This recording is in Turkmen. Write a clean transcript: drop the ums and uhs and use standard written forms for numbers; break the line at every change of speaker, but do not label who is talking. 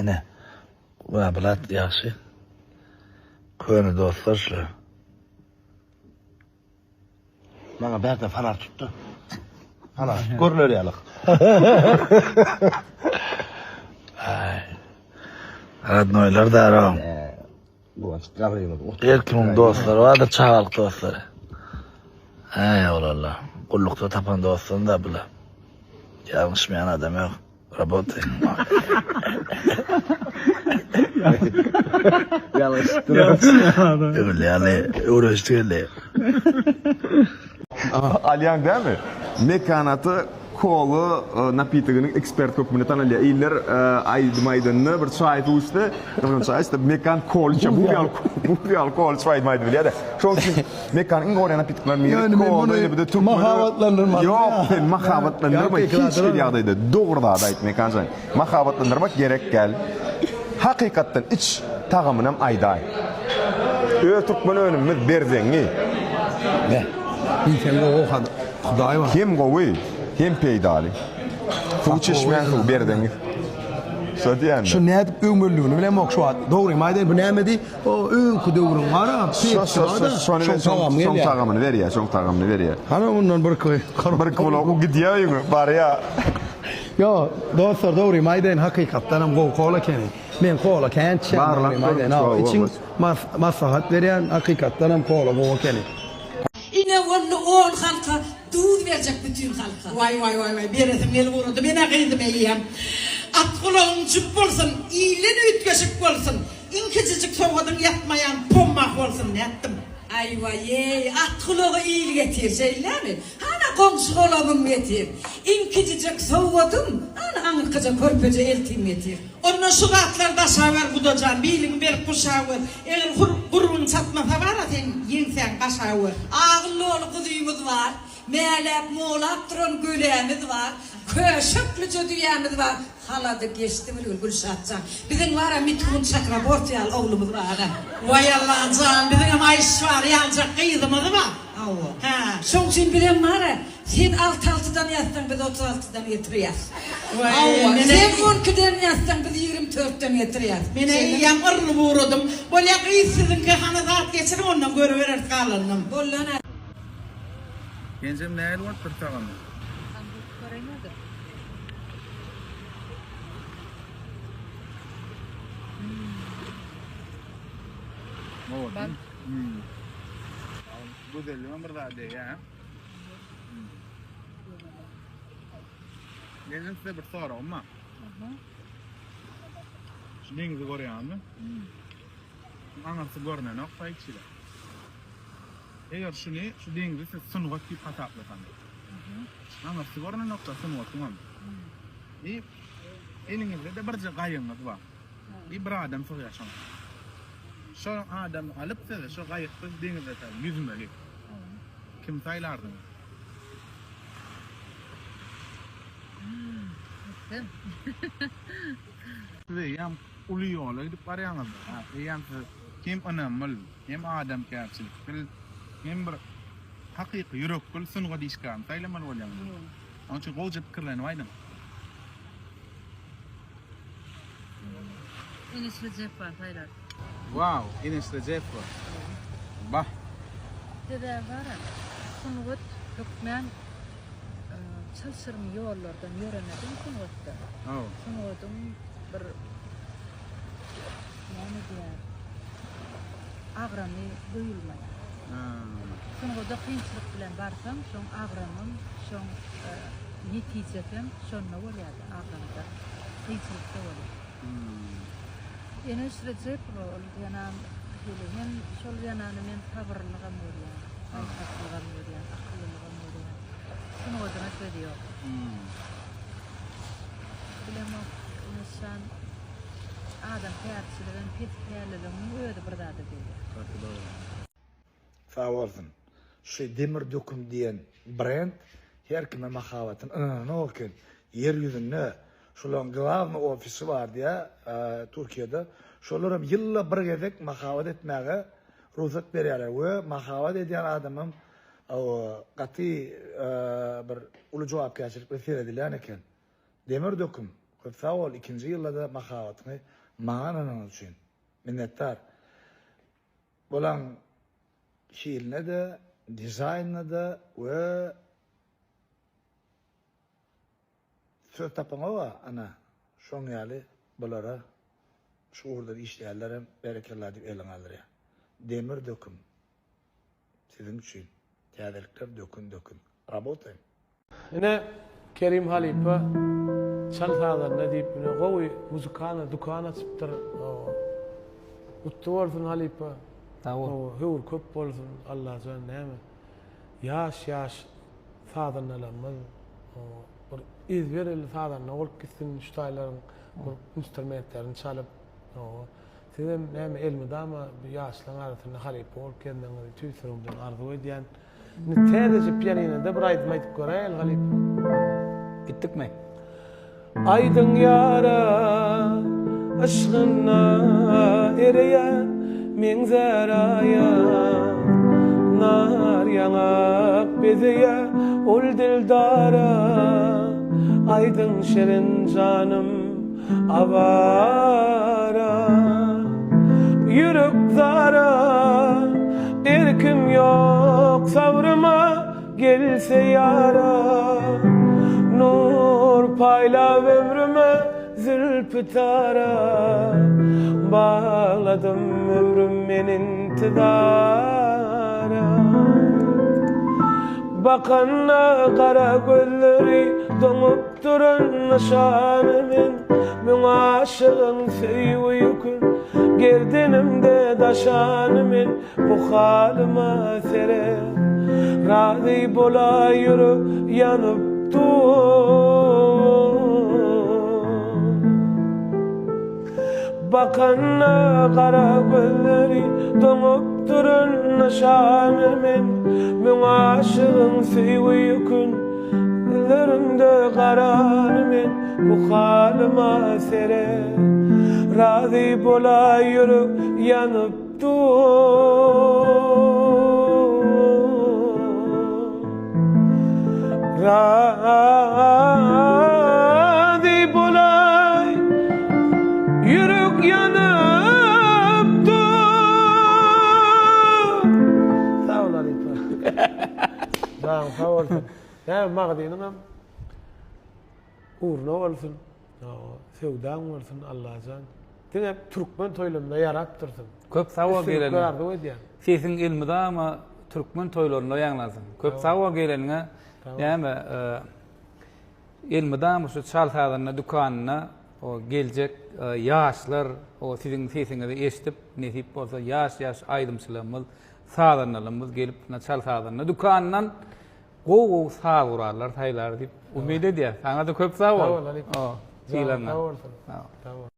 Ine. Wa bulat ýagşy. Köne dostlar şular. Maňa bärde fanar tutdy. Fanar görüler ýaly. Ay. Radnoýlar da Her kimiň dostlary bardyr, çagalyk dostlary. Äý, oglanlar, gullukda tapan dostum da bular. Ýalňyşmaýan adam ýok. Rabota.
Ýalňyşypdyr.
Öwrüldi ýaly, öwrenişdi geldi.
Alýaň dämi? Mekanata Kola napitogynyň ekspert hökmünde tanalýar. Iller aýdym aýdanda bir çaý suw içse, gyzgyn çaý içse, Mekan kola içýär. Bu ýaly bu ýaly kola içip aýdym aýdyp bilýär-de. Şonuň üçin Mekanyň iň gowy napitoklarynyň biri
Ýöne men
kola,
muny
ýene bir-de türkmene
mahabatlandyrmadym.
Ýok, sen mahabatlandyrma hiç hili ýagdaýda. Dogry zady aýt Mekan jan. Mahabatlandyrmak gerek däl. Hakykatdan iç, tagamynam aýdaý. Öz türkmen önümimiz berzeňňi.
Be, diýseň gowy okan Hudaý bar.
Hem gowy, hem peýdaly. Suw çeşmäň suwy berzeňňi. Şo diýende.
Şu nädip öwmelidigini bilemok şu wagt. Dogrymy aýdaýyn bu nämedi? O öňki döwrüň gara
Şo şo şo şony
şoň tagamy
şoň
gelýär.
tagamyny berýär, şoň tagamyny berýär.
Hany mundan bir ki
Bir kilo gidýär öýüňe, barýar.
Ýo, dostlar dogrymy aýdaýyn hakykatdanam gowy kola ekeni. Men kola kän içýän
Barlap
dogrymy
görüň,
aýdaýyn. Hawa,
gowy
içiň
bolmaz.
maslahat berýän hakykatdanam kola gowy ekeni.
Ine boldy on halka duz berjek bütin halka.
Waý waý waý waý beresim gelip ugrady menä gyzym eýýäm. At gulagyň jüp bolsun, ilden üýtgeşik bolsun. Iň kiçijik sowgadyň ýatmaýan pommah bolsun nätdim.
Aý waý-eý, at gulagy il getir, şeýlemi? Hana goňşy-golamym getir. Iň kiçijek sowgadym, hana aňyrkyja körpeje eltim getir.
Onda şu zatlary daşaber gudajan, biliňi berk gurşawer. Eger gurbuň çatmasa bar-a sen ýeňsäň gaşawer.
Agyl doly guzymyz bar, mäläp, molap duran gölämiz bar, köşeklije düýämiz bar, Halady geçdi bilgil Gülşat jan. Biziň bara Mithun Çakraborty ýaly oglumyz bara.
Waý Allajan biziňem Aýşwary ýaljak gyzymyz bar.
Hawa.
Hä.
Şoň üçin bizem bara sen alty altydan ýazsaň biz 36 dan getirýäs.
Waý
Hawa.
menem
Sen on ikiden ýazsaň biz 24 den getirýäs.
Menem eýýäm yrlyp ugradym. Bolýa gyz siziňki hany zat geçiriň ondan görübereris galanynam.
Bolýa.
Genjem nähili bolupdyr tagamy? Owadan. Gözelligem bir zat degýär. Meniň size bir soragym bar. Şu deňizi görýäňizmi? Aňyrsy görnenok saýtçylar. Eger şuny, şu deňizi siz sungat diýip hasaplasaňyz. Aňyrsy görnenokda sungatyňam. I eliňizde-de birje gaýygyňyz bar. I bir adam sygýar şoňa. Şo adamy alyp siz şo gaýykda deňizde ýüzmeli. Kimi saýlardyňyz? Siz eýýäm uly ýola gidip barýaňyz. Eýýäm siz hem ynamyl, hem adamkärçilikli, hem bir hakyky ýürekgül sungat işgärini saýlamaly bolýaňyz. Onuň üçin gowuja pikirlenip aýdyň.
Eneş Rejepowany saýlardym.
Wow, Eneş Rejepowa. Bah.
Sebäbi bar-a, sungat hökmän çylşyrymly ýollardan ýöremediň sungatda. Sungatyň bir näme diýer, agramy duýulmaýar. Sungada kynçylyk bilen barsaň, şoň agramam, şoň netijesem şonda bolýar-da, agramda, kynçylykda bolýar. Eneş Rejepowa ol zenan hili hem şol zenany men sabyrlylygam görýän, paýhaslygam görýän, akyllylygam görýän. Sungatyna söz ýok. Bilemok, Eneş jan, adamkärçiligem, pes pälliligiň özi bir zada degýär.
Gaty dogry.
Sag bolsun. Şu demir döküm diýen brend her kime mahabatyny ynananok eken. Ýer ýüzünde şularyň glawny ofisi bar diýä Türkiýede. Şolaram ýylda bir gezek mahabat etmäge rugsat berýärler we mahabat edýän adamam gaty bir uly jogapkärçilik bilen seredilýän eken. Demir döküm. Köp sag bol ikinji ýylda-da mahabatyňy maňa ynananyň üçin. Minnetdar. Bulaň hiline-de, dizaýnyna-da we söz tapaňoga ana şoň ýaly bulara şu ugurdan işleýänlerem berekella diýip elini galdyrýar. Demir döküm siziň üçin täzelikler dökün dökün. Rabotaýym.
Ine Kerim halypa çal sazanda diýip ine gowy muzykalny dukan açypdyr. Gutly bolsun halypa.
Sag bol.
Höwür köp bolsun Allajan näme. Ýaş ýaş sazandalarymyz bir ezber elli sazanda bolup gitsin şu taýlaryň bir instrumentlerini çalyp. Sizem näme elmydama bu ýaşlaryň arasynda halypa bolup gezmegiňizi tüýs ýüregimden arzuw edýän. Indi täzeje pianinoda bir aýdym aýdyp göräýeli halypa.
Gitdikmi?
Aýdyň ýara yşgynda ereýän meňzär aýa Nar ýaňak bezeýä ol dildara Aýdyň şirin janym Awara Ýürek zara Erkim ýok sabryma Gelse ýara Nur paýlap ömrüme Zülpi tara Bagladym ömrüm men intizara Bakanda gara gözleri doňup Duran nyşany men Müň aşygyň söýgi ýükün Gerdenimde daşany men Bu halyma seret Razy bolaý ýürek ýanyp dur Bakanda gara gözleri Doňup duran nyşany men Müň aşygyň söýgi ýükün Gözlerinde garany men Bu halyma seret Razy bolaý ýürek ýanyp dur Razy bolaý ýürek ýanyp dur. Sag bol halypa. Janyň sag bolsun. Näme magdynyňam ugruna bolsun. Söwdaň bolsun Allajan. Diňe türkmen toýlarynda ýarap dursun.
Köp sag bol
Üstünlikler
geleniňe.
arzuw edýän.
Sesiň elmydama türkmen toýlarynda ýaňlansyn. Köp sag bol geleniňe. Näme elmydama şu çal sazanda dükanynda o geljek ýaşlar o siziň sesiňizi eşidip nesip bolsa ýaş ýaş aýdymçylarymyz sazandalarymyz gelip çal sazanda dükanyndan gowy gowy saz gurallar saýlar diýip umyt edýäs. Saňa-da köp sag bol.
Sag bol halypa.
Sylagyňa.
Sag bolsun. Sag bol.